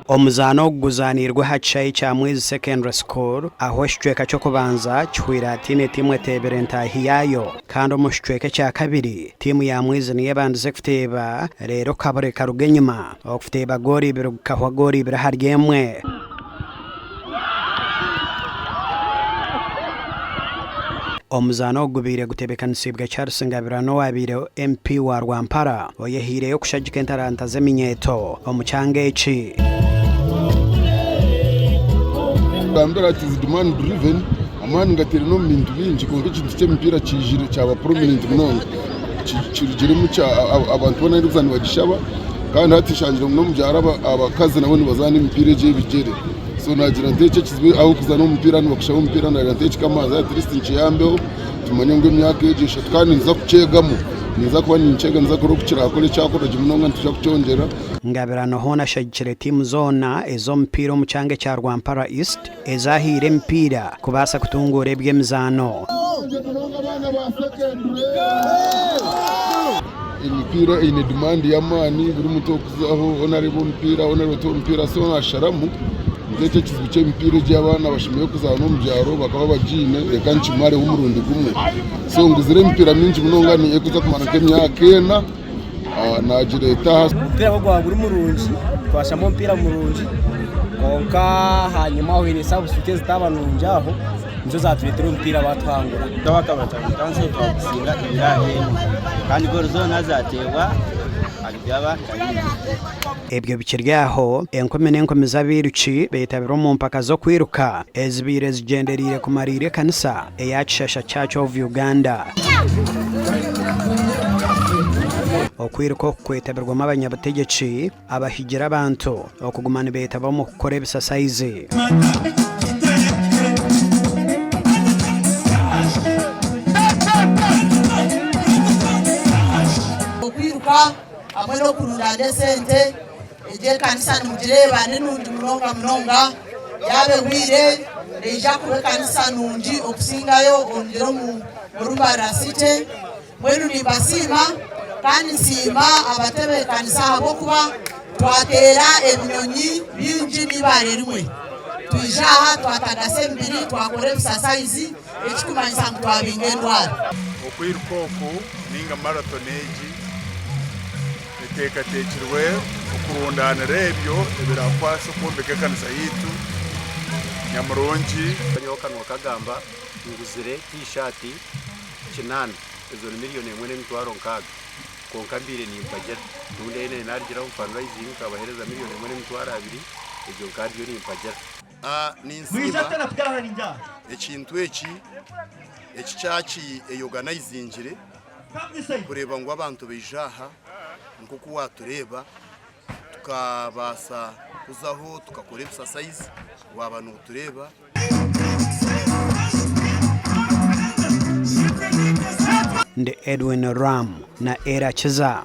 Omuzaano ogu guzaaniirwe aha kishaayi kya Mwizi Secondary School ahu ekicweka ky'okubanza kihweire hataine tiimu eteebire ntaahi yaayo kandi omu kicweka ekyakabiri tiimu ya Mwizi niyo ebandize kuteeba reero Kabure karuga enyima okuteeba goolo ibiri gukahwa goolo ibiri ahari emwe. Omuzaano ogu gubaire gutebekanisiibwe Charles Ngabirano owaabaire MP wa Rwampara oyehaireyo kushagika entaranta z'eminyeeto omu kyanga eki. Gambira ati is demand driven, amaani ngateire n'omu bintu bingi kwonka ekintu ky'emipiira kiijire kyaba prominent munonga kirugiremu abantu boona ahu barikuza nibagishaba kandi hati nshangire ngu n'omu byaro abakazi nabo nibazaana emipiira egi ey'ebigyere so naagira nti eki ekizibu ahabw'okuzaana omupiira nibakushaba omupiira naagira nti eki kamaanza at least nkiyambeho tumanye ngu emyaka egi eshatu kandi ninza kukyegamu ninza kuba ninkyega ninza kureba oku kirakore kyakora gye munonga nituza kukyongyera. Ngabirano hoona ashagikire tiimu zoona ez'omupiira omu kyanga ekya Rwampara East ezahaire emipiira kubaasa kutunguura eby'emizaano. Emipiira eine demand y'amaani buri muntu orikuzaho hoona areeba omupiira hoona areeba omupiira so nasharamu nikyo ekizibu ky'emipiira egi abaana bashemereire kuzaana omu byaro bakaba bagiine reka nkimareho omurundi gumwe so nguzire emipiira mingi munonga erikuza kumara nk'emyaka ena nagireeta aha. Omupiira gwo gwaba guri murungi twashamba omupiira murungi kwonka ahanyima aho haine substitute ezitaaba nungi aho nizo zatureetera omupiira batuhangura. Twaba Kanso twagusinga ebiro ahari emwe kandi goolo zoona zateebwa Abigaba Kayingi. Ebyo bikiri aho, enkumi n'enkumi z'abairuki beetabire omu mpaka z'okwiruka ezibaire zigyendereire kumariira ekanisa eya Kishasha Church of Uganda. Okwiruka oku kwetabirwemu abanyabutegyeki abahigire abantu okuguma nibeetaba omu kukora ebisasayizi. Okwiruka hamwe n'okurundaana esente, egi ekanisa nimugireeba ni nungi munonga munonga, yaaba ehweire neija kuba ekanisa nungi okusingayo ongire omuri Mbarara City. Mbwenu nimbasiima kandi nsiima abatebeekanisa ahabw'okuba twateera ebinyonyi bingi n'eibaare rimwe. Twija aha twatagasa emibiri, twakora ebisasayizi ekirikumanyisa ngu twabinga endwara. Okwiruka oku nainga marathon egi eteekateekirwe okurundaanira ebyo ebiraakwase okwombeka ekanisa yaitu nyamurungi. Nyowe akanwa kagamba nguzire T-shirt kinaana, ezo ni miriyoni emwe n'emitwaro nkaaga. Kwonka mbaire nimpagira. Rundi ei nari narugira omu fundraising nkabaheereza miriyoni emwe n'emitwaro abiri, egyo nkaba ndiyo nimpagira. Ninsiima ekintu eki eki church eyoganayizingire kureeba ngu abantu baija aha nk'oku watureeba tukabaasa kuzaho tukakora ebisasayizi waaba notureeba. Ndi Edwin Ram na Era Kiza.